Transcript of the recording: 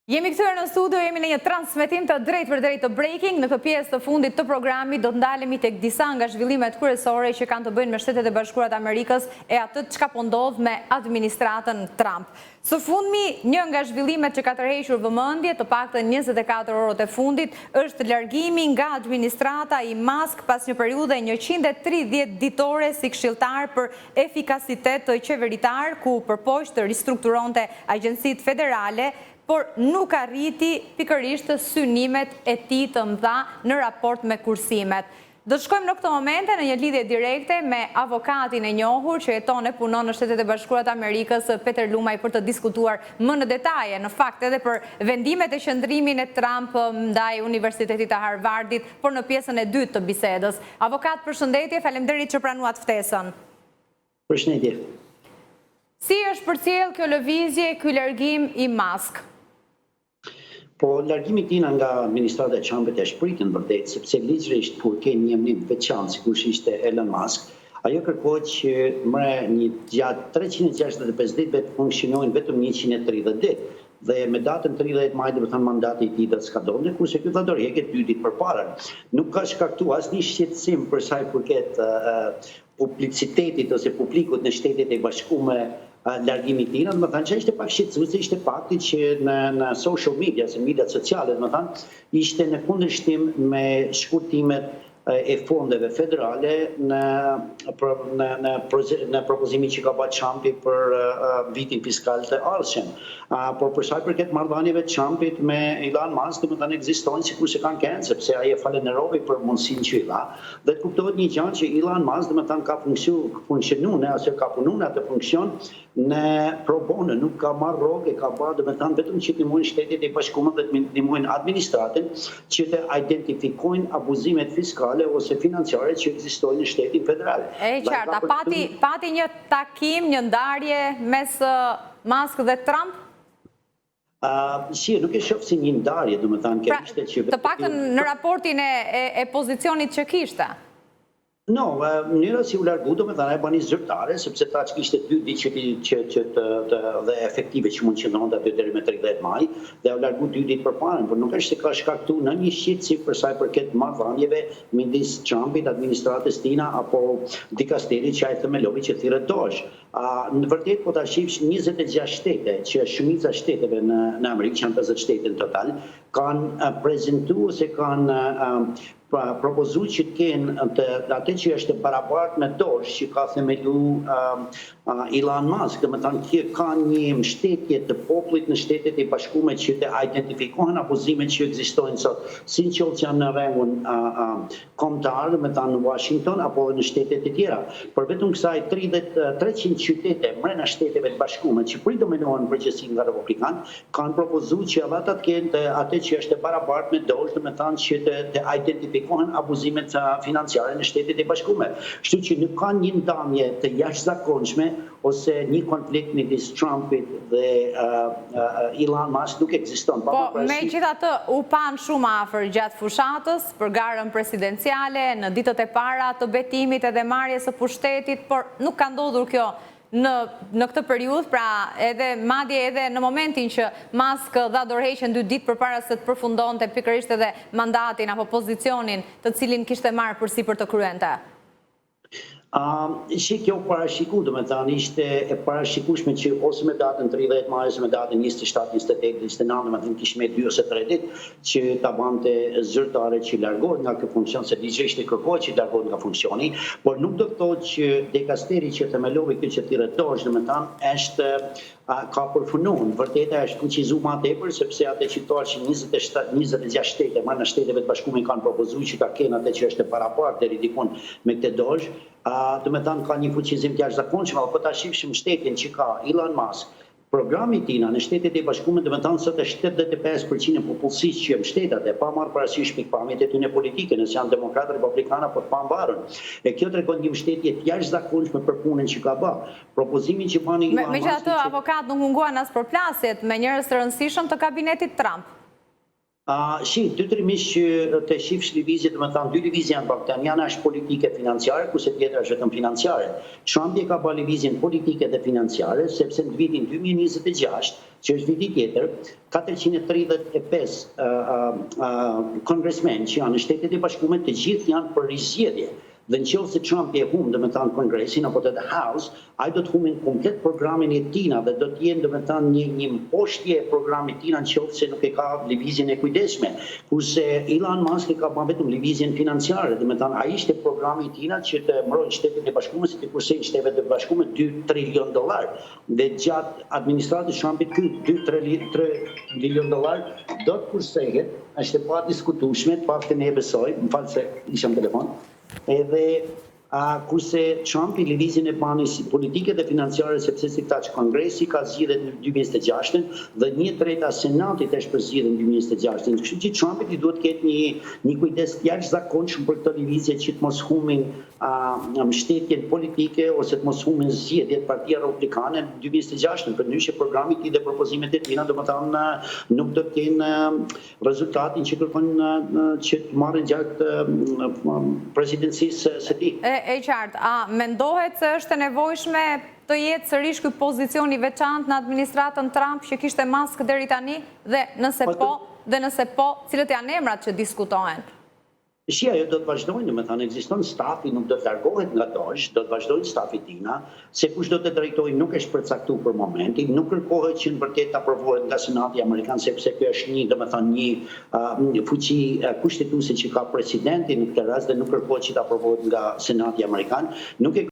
Jemi kthyer në studio, jemi në një transmetim të drejtpërdrejtë të Breaking. Në këtë pjesë të fundit të programit do të ndalemi tek disa nga zhvillimet kryesore që kanë të bëjnë me Shtetet e Bashkuara të Amerikës e atë çka po ndodh me administratën Trump. Së fundmi, një nga zhvillimet që ka tërhequr vëmendje, të paktën 24 orët e fundit, është largimi nga administrata i Musk pas një periudhe 130 ditore si këshilltar për efikasitet qeveritar, ku u përpoq të ristrukturonte agjencitë federale, por nuk arriti pikërisht synimet e tij të mëdha në raport me kursimet. Do të shkojmë në këto momente në një lidhje direkte me avokatin e njohur që jeton e punon në Shtetet e Bashkuara të Amerikës, Peter Lumaj për të diskutuar më në detaje, në fakt edhe për vendimet e qëndrimin e Trump ndaj Universitetit të Harvardit, por në pjesën e dytë të bisedës. Avokat, përshëndetje, faleminderit që pranuat ftesën. Përshëndetje. Si është përcjellë kjo lëvizje, ky largim i Musk? Po, largimi i tina nga administrata e Trumpit është pritën vërtet, sepse ligjërisht kur ke një emërim të veçantë, sikur ishte Elon Musk, ajo kërkohet që më një gjatë 365 ditëve të funksionojnë vetëm 130 ditë. Dhe me datën 30 maj, do të thënë mandati i tij do të skadonte, kurse ky dha dorëheqje dy ditë përpara. Nuk ka shkaktu asnjë shqetësim për sa i përket publicitetit ose publikut në Shtetet e Bashkuara largimi i tij, do të thënë që ishte pak shqetësuese ishte fakti që në në social media, ose mediat sociale, do të thënë, ishte në kundërshtim me shkurtimet e fondeve federale në në në në propozimin që ka bërë Trumpi për vitin fiskal të ardhshëm. Por për sa i përket marrëdhënieve të Trumpit me Elon Musk, domethënë ekzistojnë sikur se kanë qenë, sepse ai e falenderoi për mundësinë që i dha. Dhe të kuptohet një gjë që Elon Musk domethënë ka funksionu në ose ka punu në atë funksion në pro bono, nuk ka marrë rrogë, e ka bërë domethënë vetëm që të ndihmojnë Shtetet e Bashkuara dhe të ndihmojnë administratën që të identifikojnë abuzimet fiskale ose financiare që ekzistojnë në shtetin federal. E qartë, a pati, pati një takim, një ndarje mes Musk dhe Trump? Uh, si, nuk e shoh si një ndarje, domethënë, kjo pra, ishte që... Të paktën në raportin e, e, e pozicionit që kishte. No, mënyra si u largu, do me thënë, e bani zyrtare, sepse ta që kishte dy ditë që, që, që të, të, dhe efektive që mund që ndonte aty deri me 30 maj, dhe u largu dy ditë përpara, por nuk është se ka shkaktu në një shqetësim për sa i përket marrëdhënieve midis Trumpit, administratës tina, apo dikasterit që ai themeloi që thirret DOGE. A, në vërtet po ta shifsh 26 shtete, që është shumica e shteteve në në Amerikë, që janë 50 shtete në total, kanë prezentuar ose kanë pra propozu që të kenë të, atë që është e barabartë me DOGE që ka themelu uh, Elon Musk, do të thënë që ka një mbështetje të popullit në Shtetet e Bashkuara që të identifikohen abuzimet që ekzistojnë sot, si në qoftë që janë në rangun uh, uh, kombëtar, do të thënë në Washington apo në shtetet e tjera. Por vetëm kësaj 30 300 qytete mrena Shteteve të Bashkuara që predominohen në përgjithësi nga republikan, kanë propozu që edhe ata të kenë të atë që është e barabartë me DOGE, do me thënë që të, të identifikohen abuzimet financiare në Shtetet e Bashkuara. Kështu që nuk ka një ndamje të jashtëzakonshme ose një konflikt midis Trumpit dhe uh, uh, Elon Musk nuk ekziston. Pa Po, megjithatë u panë shumë afër gjatë fushatës për garën presidenciale, në ditët e para të betimit edhe marrjes së pushtetit, por nuk ka ndodhur kjo në në këtë periudhë, pra edhe madje edhe në momentin që Musk dha dorëheqjen dy ditë përpara se të përfundonte pikërisht edhe mandatin apo pozicionin të cilin kishte marrë përsipër të kryente. Um, shi kjo parashiku, do me thënë, ishte e parashikueshme që ose me datën 30 maj, ose me datën 27, 28, 29, do me thënë, kishte me 2 ose 3 ditë, që ta bante zyrtare që largohet nga ky funksion, se ligjërisht e kërkohet që largohet nga funksioni, por nuk do të thotë që dikasteri që themeloi këtë që thirret DOGE, do me thënë, është a, ka përfunduar. Vërteta është fuqizuar më tepër sepse atë që thosh që 27 26 shtete më në Shteteve të Bashkuara kanë propozuar që ta kenë atë që është e barabartë deri dikun me këtë DOGE, a, do me thënë ka një fuqizim të jashtëzakonshëm, apo po ta shifshim shtetin që ka Elon Musk, Programi i tina në Shtetet e Bashkuara do të thënë sot është 75% e popullsisë që mbështet atë, pa marrë parasysh pikpamjet e tyre politike, nëse janë demokratë, republikanë apo të pavarur. E kjo tregon një mbështetje të jashtëzakonshme për punën që ka bërë. Propozimin që bani Elon Musk. Megjithatë, avokat nuk munguan as përplasjet me njerëz të rëndësishëm të kabinetit Trump. Shih, dy tri miq që të shifsh lëvizje, domethënë dy lëvizje janë bërë këta, njëna është politike financiare, kurse tjetra është vetëm financiare. Trumpi e ka bërë lëvizjen politike dhe financiare, sepse në vitin 2026, që është viti tjetër, 435 kongresmen që janë në Shtetet e Bashkuara, të gjithë janë për rizgjedhje. Dhe në qoftë se Trumpi e humb, domethënë Kongresin apo të The House, ai do të humbin komplet programin e tina dhe do të jenë domethënë një një mposhtje e programit tina në qoftë se nuk e ka lëvizjen e kujdesshme. Kurse Elon Musk e ka bërë vetëm lëvizjen financiare, domethënë ai ishte programi i tina që të mbrojnë Shtetet e Bashkuara se të kursejnë Shtetet e Bashkuara 2 trilion dollar. Dhe gjatë administratës Trumpit ky 2 trilion dollar do të kursehet, është e padiskutueshme, të paktën e besoj, më fal se isha në telefon. Edhe a kurse Trumpi lëvizjen e bani si politike dhe financiare sepse si thash Kongresi ka zgjidhjet në 2026 dhe një treta Senatit është për zgjidhje në 2026. Kështu që Trumpit i duhet të ketë një një kujdes jashtëzakonshëm për këto lëvizje që të mos humbin a, mbështetjen politike ose të mos humbin zgjedhjet Partia Republikane në 2026, përndryshe programi i tij dhe propozimet e tina domethënë nuk do të kenë rezultatin që kërkon që të marrin gjatë presidencisë së tij. E, e qartë. A mendohet se është e nevojshme të jetë sërish ky pozicion i veçantë në administratën Trump që kishte Musk deri tani dhe nëse po, dhe nëse po, cilët janë emrat që diskutohen? Shi, ajo do të vazhdojnë, domethënë, ekziston stafi, nuk do të largohet nga DOGE, do të vazhdojnë stafi tina, se kush do të drejtojë nuk është përcaktuar për momentin, nuk kërkohet që në vërtet të aprovohet nga Senati Amerikan, sepse kjo është një, domethënë, një, uh, një fuqi uh, kushtetuese që ka presidenti në këtë rast dhe nuk kërkohet që të aprovohet nga Senati Amerikan. Nuk e.